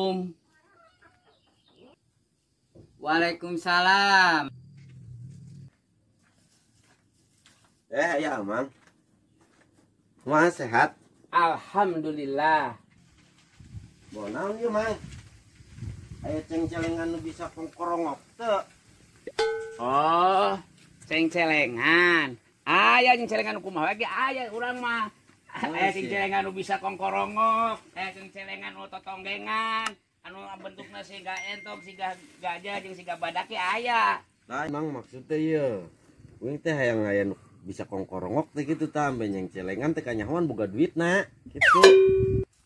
Assalamualaikum. Waalaikumsalam. Ya Mang. Mas sehat? Alhamdulillah. Bawa naon ieu Mang? Aya cengcelengan nu bisa kongkorongok teu? Oh, cengcelengan. Aya cengcelengan kumaha ge aya urang mah. Aya cengcelengan nu bisa kongkorongok, aya cengcelengan nu totonggengan, anu bentukna siga entok, siga gajah jeung siga badak ge aya. Lah Mang maksudnya ieu. Uing teh hayang aya nu bisa kongkorongok teh kitu tah, ambe nyengcelengan teh kanyahoan boga duitna kitu.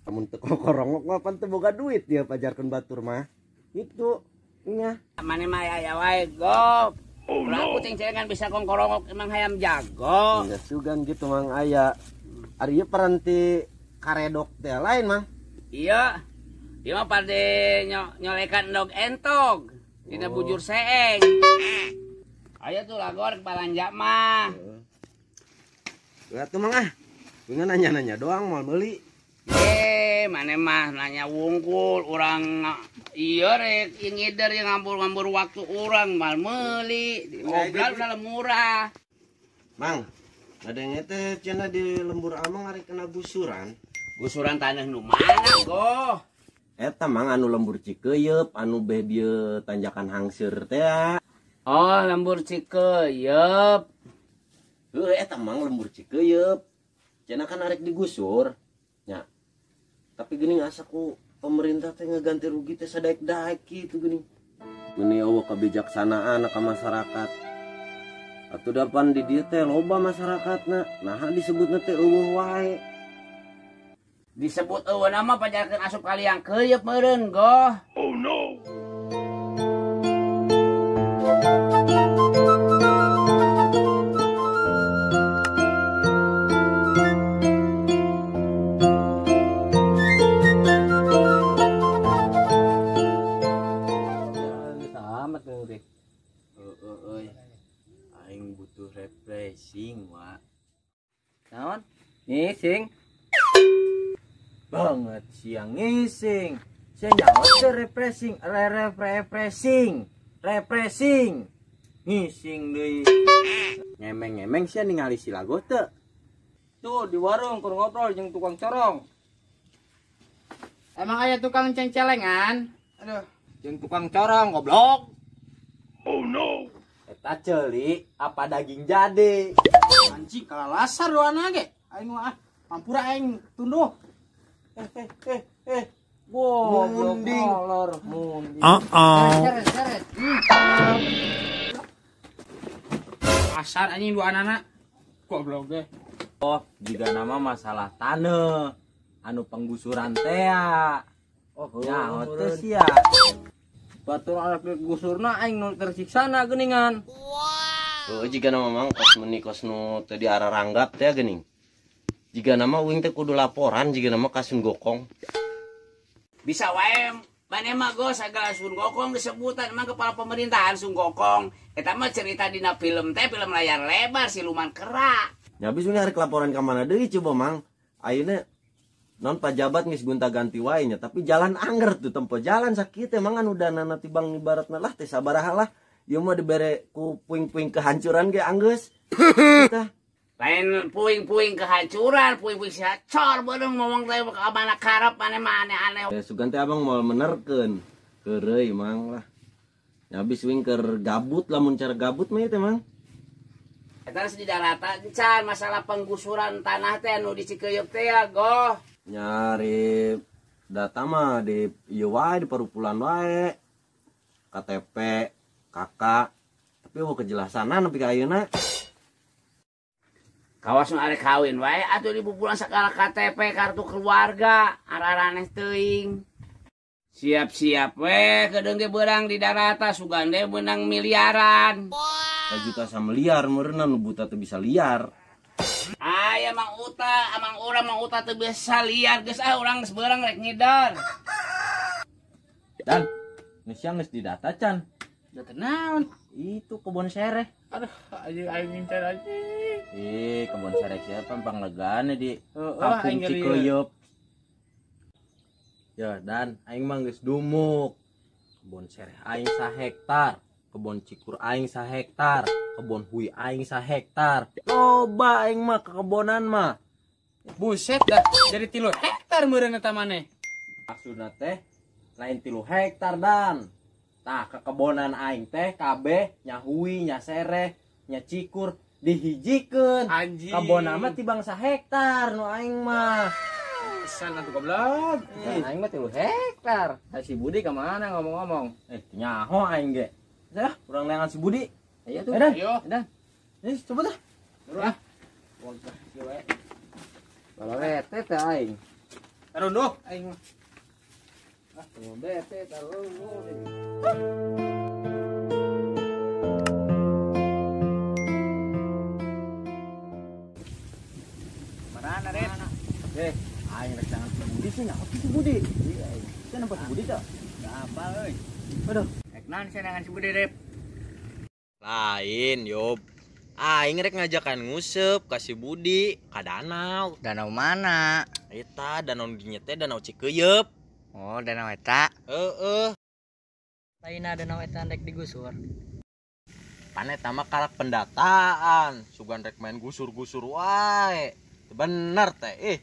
Amun teu kongkorongok mah pan teu boga duit dia pajarkeun batur mah. Gitu nya. Mane mah aya wae go. Oh, no. Aku cengcelengan bisa kongkorongok emang hayam jago. Ya sugan gitu Mang aya. Ari ieu paranti karedok teh lain Mang. Iya. Ieu mah pade nyolekan endog entog. Dina bujur seeng. Ayo tuh lagor balanja mah. Heeh. Tuh Mang ah. Gua nanya-nanya doang moal meuli. Mane mah nanya wungkul urang iya rek ngider yang ngambur-ngambur waktu urang mal meuli ngobrol udah murah. Mang, ada yang teh cenah di lembur amang ari kena gusuran. Gusuran tanah nu mana goh? Eta Mang anu lembur Cikeyeup anu beh dieu tanjakan hangseur teh. Oh, lembur Cikeyeup. Heuh eta Mang lembur Cikeyeup. Cenah kan arek digusur. Nya. Tapi gini asa ku pemerintah teh ngeganti rugi teh sadaek-daek gitu gini. Gini eueuh kebijaksanaan ka masyarakat. Atuh dapan di dieu teh loba masyarakatna. Naha disebutna teh eueuh wae. Disebut eueuh nama pajarkeun asup kaliang keuyeup meureun goh. Oh no. Aing butuh refreshing, Wak. Naon? Ngising. Banget siang ngising. Sia nyawa teh refreshing, refreshing. Refreshing. Ngising deui. Ngemeng-ngemeng sia ningali si Lago teu. Tuh di warung keur ngobrol jeung tukang corong. Emang aya tukang cengcelengan? Aduh, jeung tukang corong goblok. Oh no. Eta ceuli apa daging jadi? Anjing kalasar doana ge. Aing mah pampura aing tunduh. Goblok molor munding. Seret. Asar anjing dua anak. Goblok ge. Oh, jika nama masalah tanah anu penggusuran teh. Oh, ya teh sia. Batur arek gusurna aing nu tersiksana geuningan. Wow. Heuh jika nama Mang kos meuni kos nu teu diararanggap teh geuning. Jika nama uing teh kudu laporan jika nama ka Sun Gokong. Bisa wae maneh mah go sagala Sun Gokong disebutan emang kepala pemerintahan Sun Gokong. Eta mah cerita dina film teh film layar lebar siluman kera. Nya habis arek laporan ka mana deui coba Mang. Ayeuna non pajabat geus gonta-ganti wae nya tapi jalan angger tuh tempo jalan sakit emang anu danana tibang ibaratna lah teh sabaraha lah ieu mah dibere ku puing-puing kehancuran ge anggeus. Tah lain puing-puing kehancuran, puing-puing siacor beunung ngomong teh ka mana karep maneh mah aneh-aneh. Ya sugan teh abang moal menerkeun. Heureuy Mang lah. Nya habis wing keur gabut lamun cara gabut mah ieu teh Mang. Eta geus didarata encan masalah penggusuran tanah teh anu di Cikeyeup teh ya goh. Nyari data mah di ieu wae di parupulan wae. KTP, KK, tapi eueuh kejelasanan nepi ka ayeuna. Kawas nu arek kawin wae atuh di pupulan sagala KTP, kartu keluarga, araraneh teuing. Siap-siap we kedeung ge beurang di darata sugan de beunang miliaran. Juta sameliar meureunna nu buta teu bisa liar. Aya Mang Uta, amang urang Mang Uta teu bisa liar geus ah urang geus beurang rek ngidar. Dan geus siang geus didata can. Data naon? Itu kebon sereh. Aduh, anjing aing ngincar anjing. Ih, kebon sereh siapa panglegane di kampung Cikeyeup. Ya dan aing mah geus dumuk. Kebon sereh aing sahektar, kebon cikur aing sahektar, kebon hui aing sahektar. Loba aing mah kekebonan mah. Buset dah, jadi 3 hektar meureun eta maneh. Maksudna teh lain 3 hektar dan. Tah kekebonan aing teh kabeh nya hui, nya sereh, nya cikur dihijikeun. Anjing. Kebon mah tibang sahektar nu aing mah. Pisan atuh goblok. Aing mah 3 hektar. Si Budi ka mana ngomong-ngomong? Nyaho aing ge. Dah, urang neangan si Budi. Ayo tuh. Ayo. Dan. Nih, coba dah. Terus ah. Kalau bete teh aing. Tarunduh aing mah. Ah, bete tarunduh. Mana Rep? Aing rek jangan si Budi sih, nyaho si Budi. Iya, aing. Sia nampak si Budi teh? Da apa euy? Aduh, rek naon sia nangan si Budi, Rep? Lain, Yob. Aing rek ngajakan nguseup ka si Budi ka danau. Danau mana? Eta danau dinya teh danau Cikeuyeub. Oh, danau eta. Heeh. Lainna danau eta rek digusur. Pan eta mah karak pendataan, sugan rek main gusur-gusur wae. Teu bener teh ih.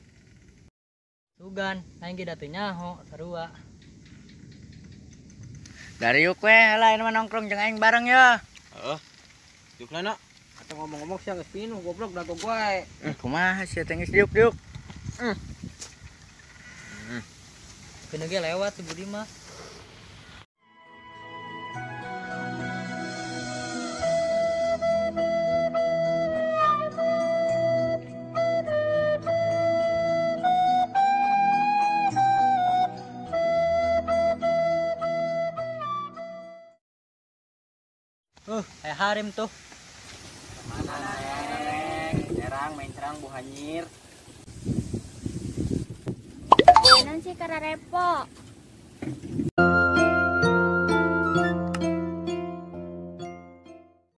Sugan, aing ge da teu nyaho sarua. Dari yuk we lain mah nongkrong jeung aing bareng ya. Heeh. Yuk lah, nak. Atau ngomong-ngomong sia geus pinuh goblok dago wae. Kumaha sia teh geus diuk-diuk. Keun ge lewat si Budi mah. Aya harim tuh. Mana neng? Cerang main cerang bu hanyir. Naon sih kararepo?